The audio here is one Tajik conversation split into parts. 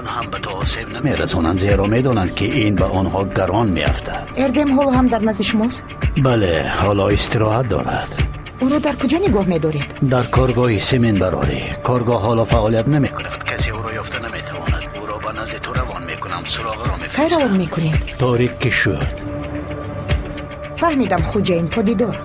Ҳам ба ту осеб намерасонанд, зеро медонанд, ки ин ба онҳо гарон меафтад. Эрдем ҳоло ҳам дар назди шумост? Бале, ҳоло истироҳат дорад. Ӯро дар куҷо нигоҳ медоред? Дар коргоҳи семенбарорӣ. Коргоҳ ҳоло фаъолият намекунад. Касе ӯро ёфта наметавонад. Ӯро ба назди ту равон мекунам, суроғаро Кай мефиристам. равон мекунед? Торик ки шуд. Фаҳмидам, хуҷаин, то дидор.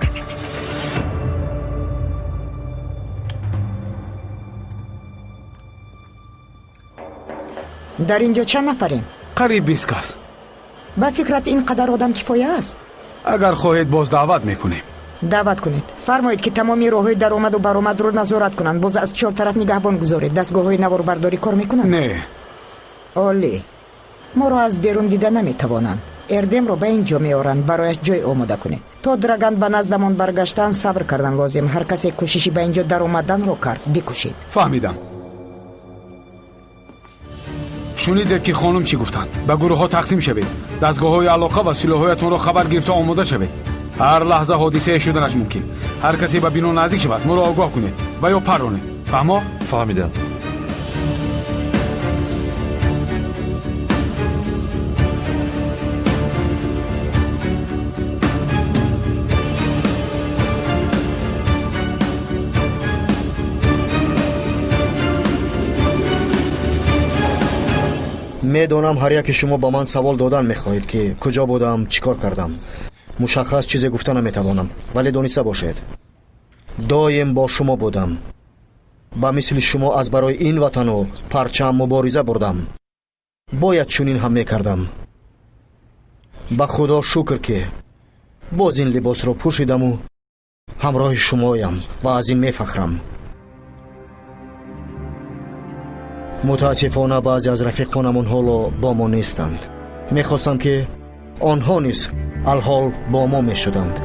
Дар ин ҷо чанд нафарем? Қариб 20 кас. Ба фикрат, ин қадар одам кифоя аст? Агар хоҳед, боз даъват мекунем. Даъват кунед. Фармоед, ки тамоми роҳҳои даромаду баромадро назорат кунанд. Боз аз чор тараф нигаҳбон гузоред. Дастгоҳҳои наворбардорӣ кор мекунанд? Не. Олӣ. Моро аз берун дида наметавонанд. Эрдемро ба ин ҷо меоранд, барояш ҷой омода кунед. То Драган ба наздамон баргаштан сабр кардан лозим. Ҳар касе кӯшиши ба ин ҷо даромаданро кард, бикушед. Фаҳмидам. Шунидед, ки хонум чӣ гуфтанд? Ба гурӯҳҳо тақсим шавед, дастгоҳҳои алоқа ва силоҳҳоятонро хабар гирифта омода шавед. Ҳар лаҳза ҳодисае шуданаш мумкин. Ҳар касе ба бино наздик шавад, моро огоҳ кунед ва ё парронед. Фаҳмо? Фаҳмидам. Медонам, ҳар яке шумо ба ман савол додан мехоҳед, ки куҷо будам, чӣ кор кардам. Мушаххас чизе гуфта наметавонам, вале дониста бошед, доим бо шумо будам. Ба мисли шумо аз барои ин ватану парчам мубориза бурдам. Бояд чунин ҳам мекардам. Ба Худо шукр, ки боз ин либосро пӯшидаму ҳамроҳи шумоям ва аз ин мефахрам. Мутаассифона, баъзе аз рафиқонамон ҳоло бо мо нестанд. Мехостам, ки онҳо низ алҳол бо мо мешуданд,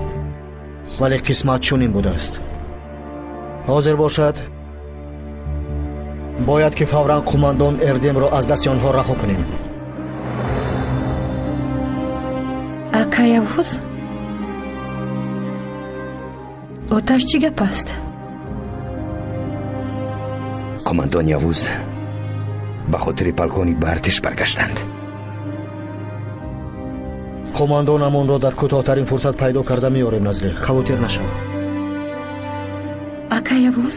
вале қисмат чунин будааст. Ҳозир бошад, бояд ки фавран қумандон Эрдемро аз дасти онҳо раҳо кунем. Ака Явуз, оташ чӣ гап аст? Қумандон Явуз ба хотири полковник ба артиш баргаштанд. Қумандонамонро дар кӯтоҳтарин фурсат пайдо карда меорем, Назле, хавотир нашав. Ака Явуз.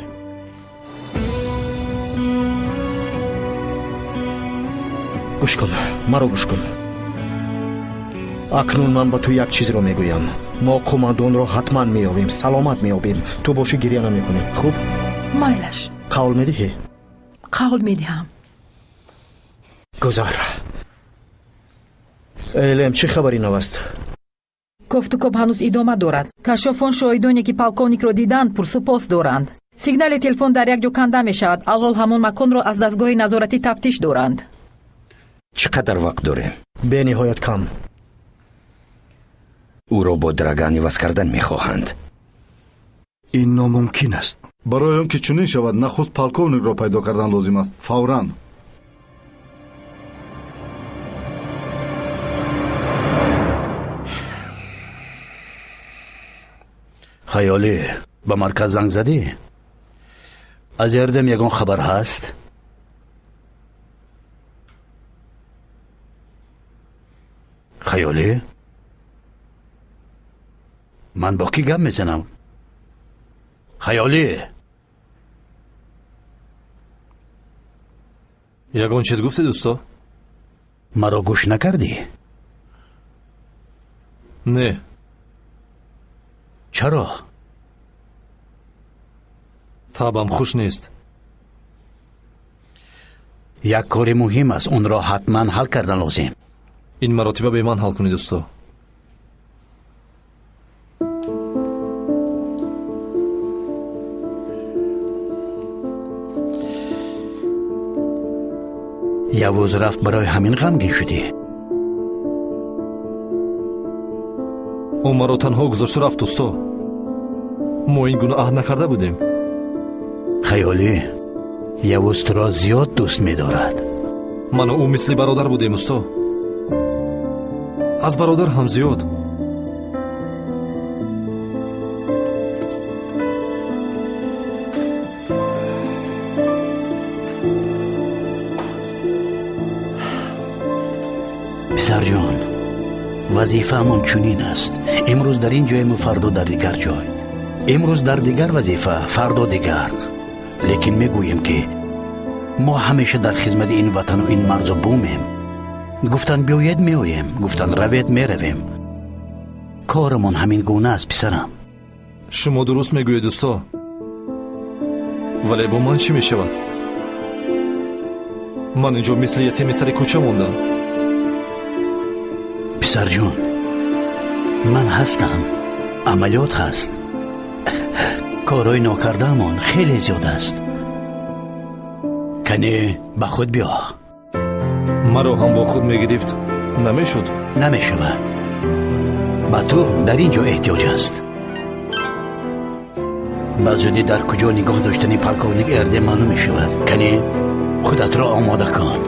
Гӯш кун, маро гӯш кун. Акнун ман ба ту як чизро мегӯям. Мо қумандонро ҳатман меёбем, саломат меёбем. Ту бошӣ, гирья намекунӣ, хуб? Майлаш. Қавл медиҳӣ? Қавл медиҳам. Гузар. Элем, чӣ хабари нав аст? Кофтукоб ҳанӯз идома дорад. Кашшофон шоҳидоне, ки полковникро диданд, пурсупос доранд. Сигнали телефон дар як ҷо канда мешавад. Алҳол ҳамон маконро аз дастгоҳи назоратӣ тафтиш доранд. Чӣ қадар вақт дорем? Бениҳоят кам. Ӯро бо Драган иваз кардан мехоҳанд. Ин номумкин аст. Барои он ки чунин шавад, нахуст полковникро пайдо кардан лозим аст, фавран. Хаёлӣ, ба марказ занг задӣ? Аз Эрдем ягон хабар ҳаст? Хаёлӣ, ман бо кӣ гап мезанам? Хаёлӣ! Ягон чиз гуфтед, усто? Маро гӯш накардӣ? Не. Чаро? Табам хуш нест. Як кори муҳим аст, онро ҳатман ҳал кардан лозим. Ин маротиба бе ман ҳал кунед, усто. Явуз рафт, барои ҳамин ғамгин шудӣ? Ӯ маро танҳо гузошта рафт, усто. Мо ин гуна аҳд накарда будем. Хаёлӣ, Явуз туро зиёд дӯст медорад. Ману ӯ мисли бародар будем, усто. Аз бародар ҳам зиёд. Писарҷон, вазифаамон чунин аст. Имрӯз дар ин ҷоему, фардо дар дигар ҷой. Имрӯз дар дигар вазифа, фардо дигар. Лекин мегӯем, ки мо ҳамеша дар хизмати ин ватану ин марзу бумем. Гуфтанд биёед, меоем, гуфтанд равед, меравем. Корамон ҳамин гуна аст, писарам. Шумо дуруст мегӯед, усто, вале бо ман чӣ мешавад? Ман инҷо мисли ятими сари кӯча мондам. Писарҷон, ман ҳастам, амалиёт ҳаст, корҳои нокардаамон хеле зиёд аст. Кане ба худ биё. Маро ҳам бо худ мегирифт, намешуд? Намешавад. Ба ту дар ин ҷо эҳтиёҷ аст. Ба зудӣ дар куҷо нигоҳ доштани полковник Эрдем маълум мешавад. Кане худатро омода кун.